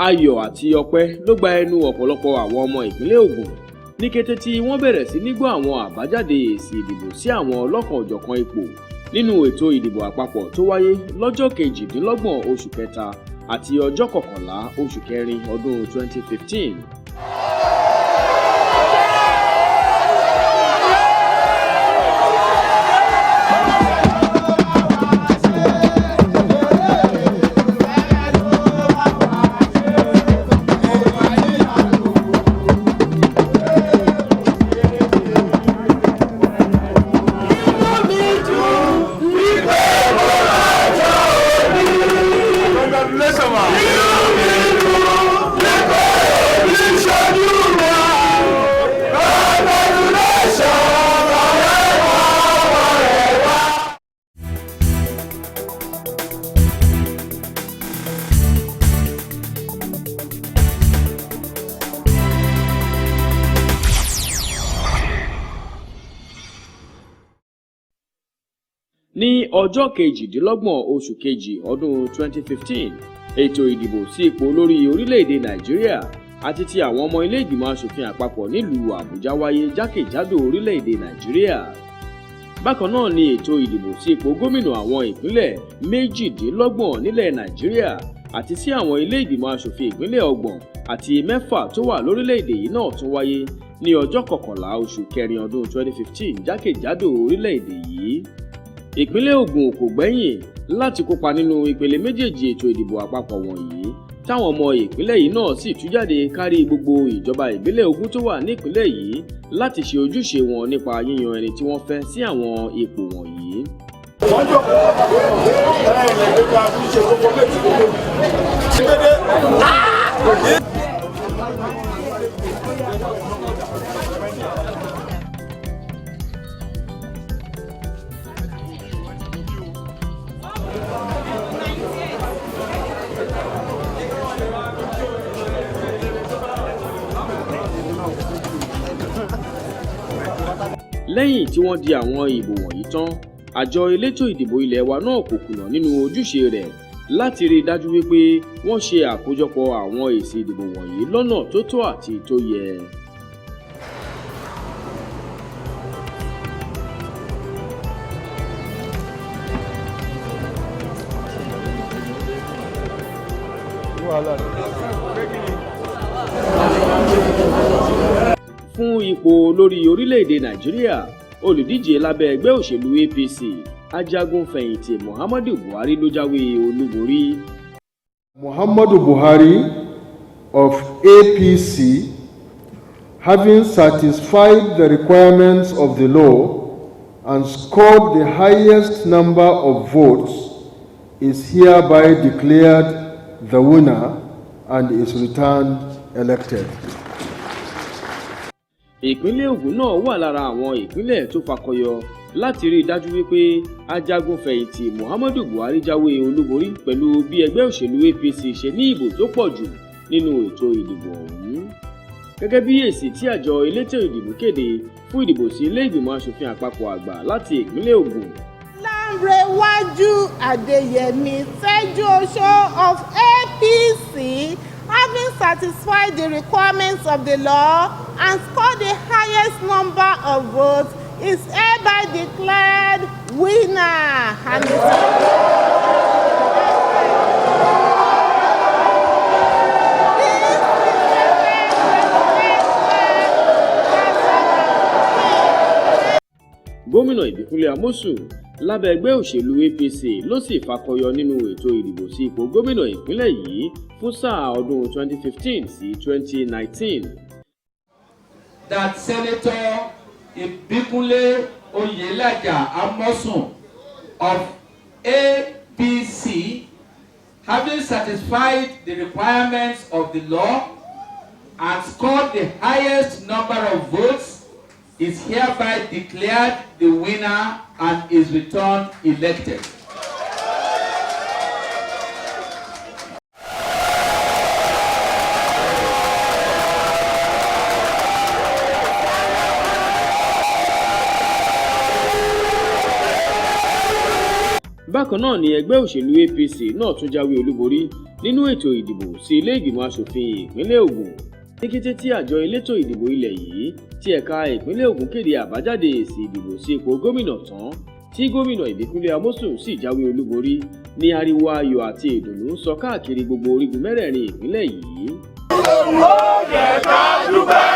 Ayọ̀ àti ọpẹ́ ló gba ẹnu ọ̀pọ̀lọpọ̀ àwọn ọmọ ìpínlẹ̀ Ògùn ní kété tí wọ́n bẹ̀rẹ̀ sí ní gbọ́ àwọn àbájáde èsì ìdìbò sí àwọn ọlọ́kan-ò-jọ̀kan ipò nínú ètò ìdìbò àpapọ̀ tó wáyé lọ́jọ́ 28 oṣù kẹta àti ọjọ́ 11 oṣù kẹrin ọdún 2015. Ní ọjọ́ 28 oṣù kejì ọdún 2015, ètò ìdìbò sí ipò olórí orílẹ̀-èdè Nàìjíríà àti ti àwọn ọmọ ilé ìgbìmọ̀ asòfin àpapọ̀ nílùú Àbújá wáyé jákèjádò orílẹ̀-èdè Nàìjíríà. Bákan náà ni ètò ìdìbò sí ipò gómìnà àwọn ìpínlẹ̀ 28 nílẹ̀ Nàìjíríà àti sí àwọn ilé ìgbìmọ̀ asòfin ìpínlẹ̀ 36 tó wà lórílẹ̀-èdè yìí náà tún wáyé ní ọjọ́ 11 oṣù kẹrin ọdún 2015 jákèjádò orílẹ̀-èdè yìí. Ìpínlẹ̀ Ògùn kò gbẹ́yìn láti kópa nínú ìpele méjèèjì ètò ìdìbò àpapọ̀ wọ̀nyí, táwọn ọmọ ìpínlẹ̀ yìí náà sì tú jáde kárí gbogbo ìjọba ìbílẹ̀ 20 tó wà nípìnlẹ̀ yìí láti ṣe ojúṣe wọn nípa yíyan ẹni tí wọ́n fẹ́ sí àwọn ipò wọ̀nyí. Lẹ́yìn tí wọ́n di àwọn ìbò wọ̀nyí tán, àjọ elétò ìdìbò ilé wa náà kò kùnà nínú ojúṣe rẹ̀ láti rí i dájú wípé wọ́n ṣe àkójọpọ̀ àwọn èsì ìdìbò wọ̀nyí lọ́nà tó tọ́ àti tó yẹ. Fún ipò olórí orílẹ̀-èdè Nàìjíríà, olùdíje lábẹ́ ẹgbẹ́ òṣèlú APC, ajagun-fẹ̀yìntì Muhammadu Buhari ló jáwé olúborí. Muhammadu Buhari of APC, having satisfied the requirements of the law and scored the highest number of votes, is hereby declared the winner and is returned elected. Ìpínlẹ̀ Ògùn náà wà lára àwọn ìpínlẹ̀ tó fakọyọ láti rí i dájú wípé ajagun-fẹ̀yìntì Muhammadu Buhari jáwé olúborí pẹ̀lú bí ẹgbẹ́ òṣèlú APC ṣe ní ìbò tó pọ̀ jù nínú ètò ìdìbò ọ̀hún. Gẹ́gẹ́ bí èsì tí àjọ elétò ìdìbò kéde fún ìdìbò sí ilé ìgbìmọ̀ asòfin àpapọ̀ àgbà láti ìpínlẹ̀ Ògùn. Lanrewaju Adeyemi Tejuosho of APC, having satisfied the requirements of the law and scored the highest number of votes, is hereby declared winner and is Gómìnà Ìbíkúnlé Amósùn lábẹ́ ẹgbẹ́ òṣèlú APC ló sì fakọyọ nínú ètò ìdìbò sí ipò gómìnà ìpínlẹ̀ yìí fún sáà ọdún 2015 sí 2019. That Senator Ibikunle Oyelaja Amosun of APC, having satisfied the requirements of the law and scored the highest number of votes, is hereby declared the winner and is returned elected. Bákan náà ni ẹgbẹ́ òṣèlú APC náà tún jáwé olúborí. Nínú ètò ìdìbò sí ilé ìgbìmọ̀ asòfin ìpínlẹ̀ Ògùn, ní kété tí àjọ elétò ìdìbò ilẹ̀ yìí ti ẹ̀ka ìpínlẹ̀ Ògùn kéde àbájáde èsì ìdìbò sí ipò gómìnà tán, tí gómìnà Ìbíkúnlé Amósùn sì jáwé olúborí, ní ariwo ayọ̀ àti ìdùnnú sọ káàkiri gbogbo orígun mẹ́rẹ̀ẹ̀rin ìpínlẹ̀ yìí. Ó yẹ ká dúpẹ́,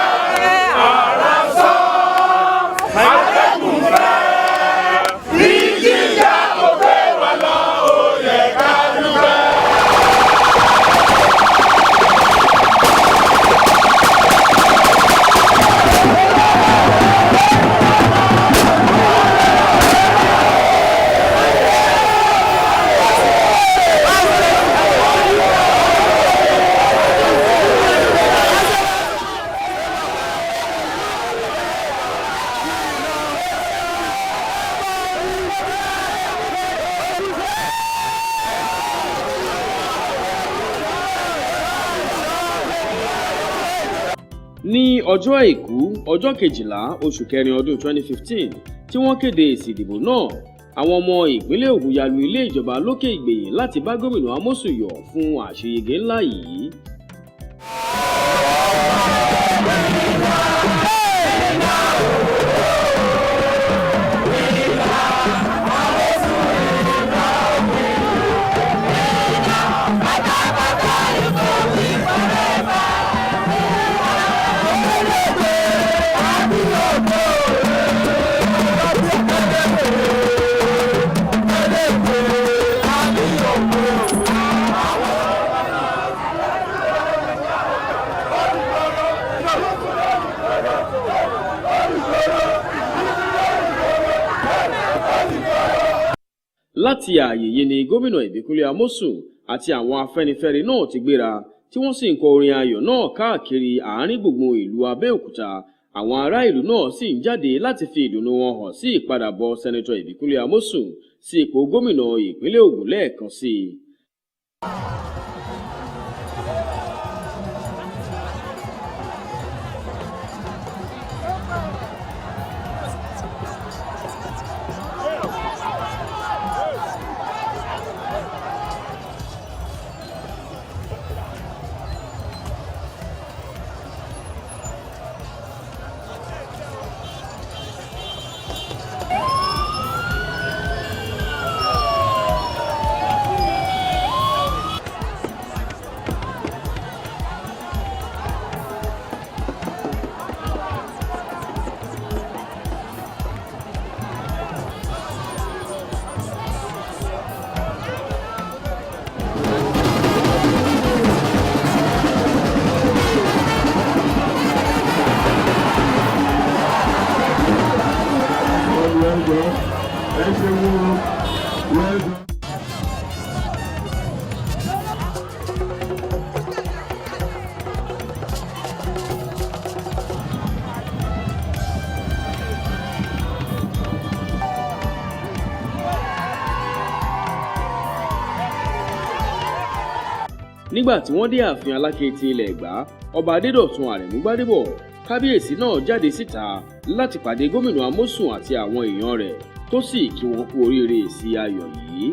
àrá sán, atẹ́gùn fẹ́, ìjìjà kò gbé wa lọ, ó yẹ ká dúpẹ́. Ní ọjọ́ Àìkú, ọjọ́ 12 oṣù kẹrin ọdún 2015 tí wọ́n kéde èsì ìdìbò náà, àwọn ọmọ ìpínlẹ̀ Ògùn ya lu ilé ìjọba lókè Ìgbẹ̀yìn láti bá gómìnà Amósùn yọ̀ fún àṣeyege ńlá yìí. Láti ààyè yìí ni gómìnà Ìbíkúnlé Amósùn àti àwọn Afẹ́nifẹ́re náà ti gbéra, tí wọ́n sì ń kọ orin ayọ̀ náà káàkiri àárín gbùngbùn ìlú Abẹ́òkúta. Àwọn ará ìlú náà sì ń jáde láti fi ìdùnnú wọn hàn sí ìpadàbọ̀ Sẹ́nitọ̀ Ìbíkúnlé Amósùn sí ipò gómìnà ìpínlẹ̀ Ògùn lẹ́ẹ̀kan sí i. Nígbà tí wọ́n dé ààfin Aláké ti ilẹ̀ Ẹ̀gbá, Ọba Adédọ̀tun Àrẹ̀mú Gbádébọ̀, kábíyèsí náà jáde síta láti pàdé gómìnà Amósùn àti àwọn èèyàn rẹ̀, tó sì kí wọn kú oríire èsì ayọ̀ yìí.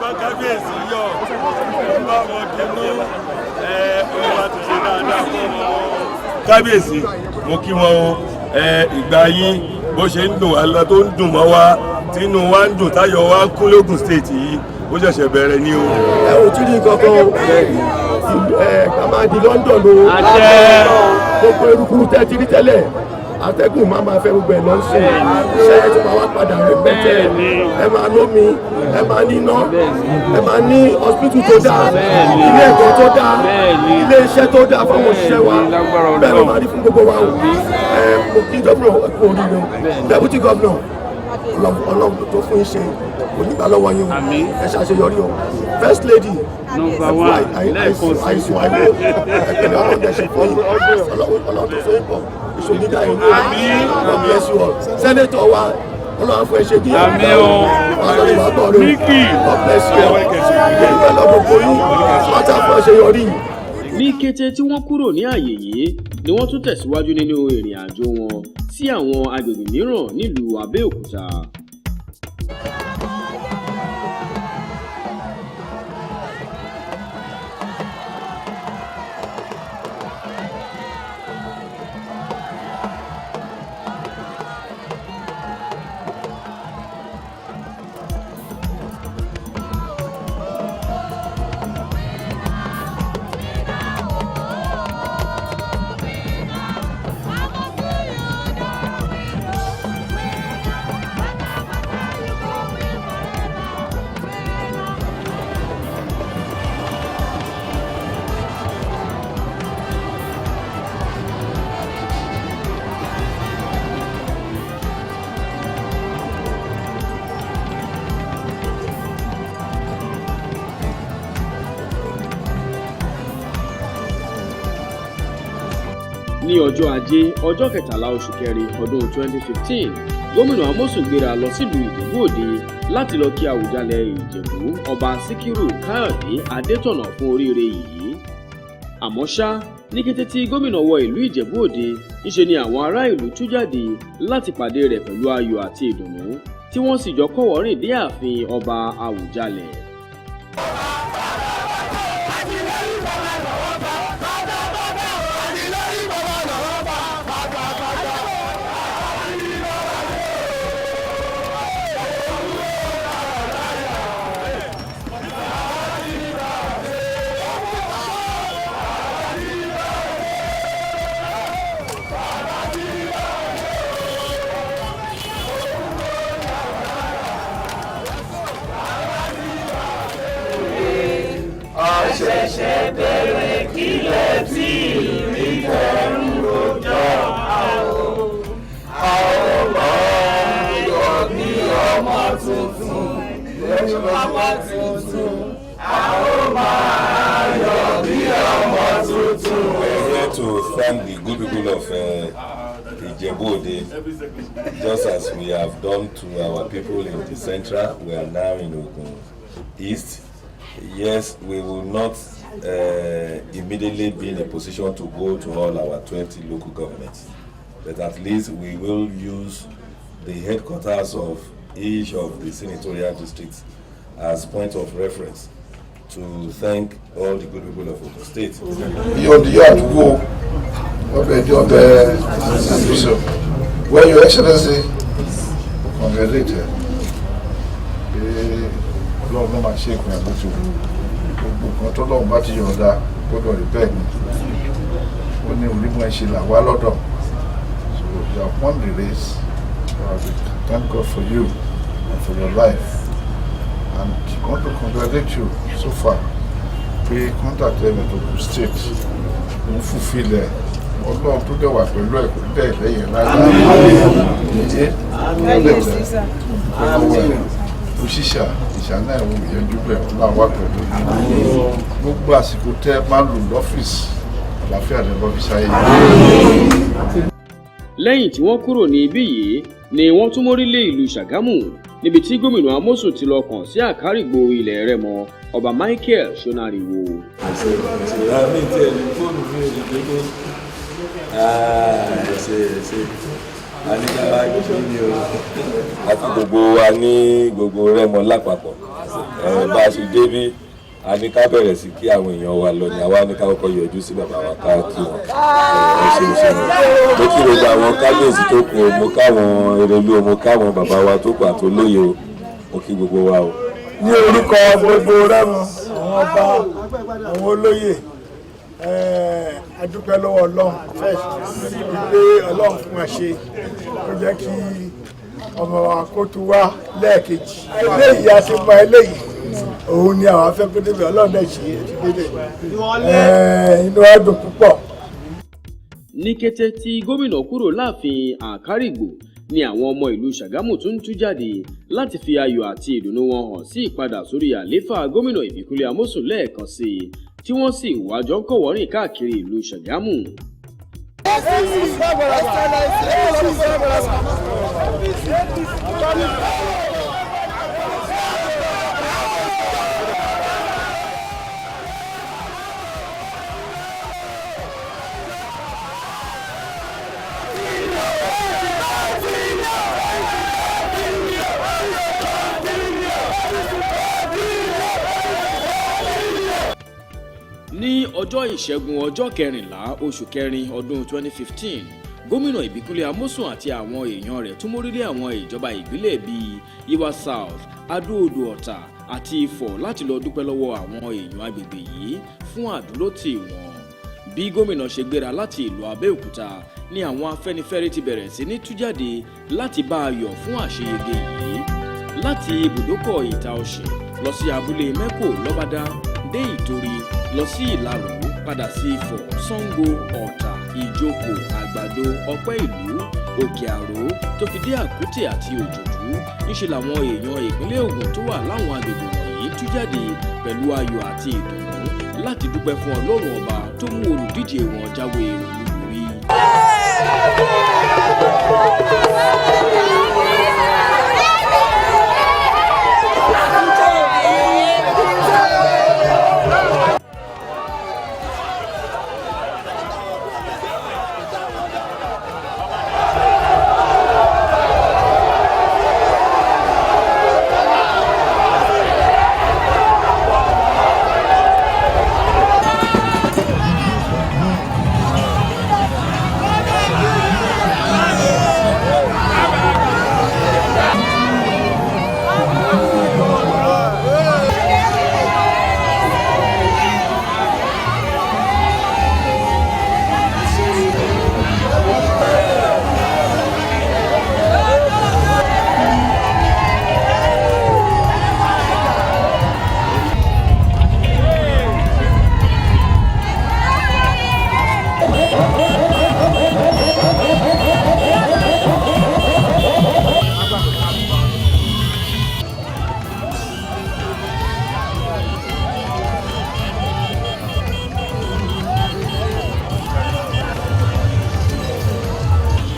Bá kábíyèsí yọ̀, bá wọn dunnú, ẹ Olúwa ti ṣe dáadáa fún wọn. Kábíyèsí, mo kí wọn o. Ìgbà yín bó ṣe ń dùn wá lọ tó ń dùn mọ́ wa, tínú wa ń dùn, táyọ̀ wa ń kún lógùn State yìí, ó ṣẹ̀ṣẹ̀ bẹ̀rẹ̀ ni o. Ẹ ò tún ní kankan o, ẹ ká máa di London o. Gbogbo eruku tẹ́ ti rí tẹ́lẹ̀, atẹ́gùn máa ma fẹ́ gbogbo ẹ̀ lọ sí iṣẹ́ ẹ ti máa wá padà rẹpẹtẹ. Ẹ máa lómi, ẹ máa níná, ẹ máa ní hospital tó dáa, ilé ẹ̀kọ́ tó dáa, ilé iṣẹ́ tó dáa fáwọn òṣìṣẹ́ wa. Bẹ́ẹ̀ ló máa rí fún gbogbo wa o. Ẹ mo kí gómìnà kú oríire o, deputy governor, Ọlọ́run tó fún yín ṣe onígbà lọ́wọ́ yín o, ẹ ṣàṣeyọrí o. First lady, àìsùn àìwò ẹgbẹ̀rún ọlọ́run dẹ̀ ṣe fún yín, Ọlọ́run tó so yín pọ̀ ìṣòníjà ìlú. God bless you all. Senator wa, Ọlọ́run fún ẹ ṣe díẹ̀ ọlọ́run wà bọ̀ rẹ. God bless you all. Ìgbẹ́ lọ gbogbo yín pátá fún àṣeyọrí yìí. Ní kété tí wọ́n kúrò ní ààyè yìí ni wọ́n tún tẹ̀síwájú nínú ìrìn àjò wọn sí àwọn agbègbè mìíràn nílùú Abẹ́òkúta. Ní ọjọ́ Ajé, ọjọ́ 13 oṣù kẹrin ọdún 2015, Gómìnà Amosun gbéra lọ sílùú Ìjẹ̀bú Òde láti lọ kí Àwùjalẹ̀ Ìjẹ̀bú, Ọba Síkírù Káyọ̀dé Adétọ̀nà, fún oríire yìí. Àmọ́ ṣá, ní kété tí gómìnà wọ ìlú Ìjẹ̀bú Òde, ńṣe ni àwọn ará ìlú tú jáde láti pàdé rẹ̀ pẹ̀lú ayọ̀ àti ìdùnnú, tí wọ́n sì jọ kọ́wọ̀ọ́rìn dé ààfin Ọba Àwùjalẹ̀. Ṣẹ̀ṣẹ̀ bẹ̀rẹ̀ kílẹ̀ tí rí tẹ̀rù rojọ́ a ó máa yọ̀ bí ọmọ tuntun, ọmọ tuntun, a ó máa yọ̀ bí ọmọ tuntun. We're here to thank the good people of Ijebu-Ode. Just as we have done to our people in the central, we are now in Ogun East. Yes, we will not immediately be in a position to go to all our 20 local governments, but at least we will use the headquarters of each of the senatorial districts as point of reference to thank all the good people of Ogun State. Yóò àdúgbò ọbẹ̀ di ọbẹ̀ àdúgbò. Well, Your Excellency, congratulate ẹ pé Ọlọ́run náà máa ṣe ìpín àbójú gbogbo nǹkan tó lọ́run bá ti yọ̀ǹda gbọ́dọ̀ rí bẹ́ẹ̀ ni. Ó ní onímọ̀ ẹ̀ṣẹ̀ là wá lọ́dọ̀. So you have won the race. We thank God for you and for your life and want to congratulate you so far pé contract ẹ̀ tó Ogun State ń fulfill ẹ̀. Ọlọ́run tó dẹ̀ wà pẹ̀lú ẹ̀ kò dẹ̀ lẹ́yìn láíláí. Òṣìṣà ìṣáná ẹ̀wọ̀n ìyẹnjú bẹ̀, Ọlọ́run wà pẹ̀lú gbogbo àsìkò tẹ́ máa lò lọ́fíìsì. Àlàáfíà lẹ́ lọ́fíìsì ayé. Lẹ́yìn tí wọ́n kúrò ní ibí yìí ni wọ́n tún mórí lé ìlú Ṣàgámù, níbi tí Gómìnà Amosun ti lọ kàn sí Àkárìgbò ilẹ̀ Rẹ́mọ, Ọba Michael Sonariwo. Àmì tí ẹni fóònù mi ò lè gbé kó ṣe ṣe àníkàwá kí ni o. Àti gbogbo wa ní gbogbo Rẹ́mọ lápapọ̀, bá a ṣe débí, a ní ká bẹ̀rẹ̀ sí kí àwọn èèyàn wa lọ ní àwa ní ká kọ́kọ́ yọjú sí bàbá wa, ká kí wọn. Ẹ ṣeun ṣeun. Mo kí gbogbo àwọn kábíyèsí tó kù o, mo káwọn erelú o, mo káwọn bàbá wa tó kù àtolóye o, mo kí gbogbo wa o. Ní orúkọ gbogbo Rẹ́mọ, àwọn ọba, àwọn olóyè, a dúpẹ́ lọ́wọ́ Ọlọ́run first wípé Ọlọ́run fún wa ṣe, ó jẹ́ kí ọmọ wa kó tún wá lẹ́ẹ̀kejì. Eléyìí a ti mọ eléyìí, òun ni àwọn afẹ́ kó débẹ̀. Ọlọ́run dẹ̀ ṣe é ti débẹ̀, inú wa dùn púpọ̀. Ní kété tí gómìnà kúrò láàfin Àkárìgbò ni àwọn ọmọ ìlú Ṣàgámù tún tú jáde láti fi ayọ̀ àti ìdùnnú wọn hàn sí ìpadà sórí àlééfà Gómìnà Ìbíkúnlé Amósùn lẹ́ẹ̀kan sí i, tí wọ́n sì wájọ ń kọ̀wọ́rìn káàkiri ìlú Ṣàgámù. Ní ọjọ́ Ìṣẹ́gun, ọjọ́ 14 oṣù kẹrin ọdún 2015, Gómìnà Ìbíkúnlé Amósùn àti àwọn èèyàn rẹ̀ tún mórílé àwọn ìjọba ìbílẹ̀ bíi Yewa South, Adó-Odò Ọ̀tà àti Ifọ̀ láti lọ dúpẹ́ lọ́wọ́ àwọn èèyàn agbègbè yìí fún àdúrótì wọn. Bí gómìnà ṣe gbéra láti ìlú Abẹ́òkúta ni àwọn Afẹ́nifẹ́re ti bẹ̀rẹ̀ sí ní tú jáde láti bá a yọ̀ fún àṣeyege yìí. Láti ibùdókọ̀ Ìta Ọ̀sìn lọ sí abúlé Mẹ́kò lọ́bàdá, dé Ìtorí, lọ sí Ìlaró, padà sí Ifọ̀, Sango Ọ̀tà, Ìjókòó, Àgbàdo, Ọpẹ́ Ìlú, Òkè Àró, tó fi dé Àkútè àti Òjòjú, ńṣe làwọn èèyàn ìpínlẹ̀ Ògùn tó wà láwọn agbègbè wọ̀nyí tú jáde pẹ̀lú ayọ̀ àti ìdùnnú láti dúpẹ́ fún Ọlọ́run Ọba tó mú olùdíje wọn jáwé olúborí. Kábíyèsí.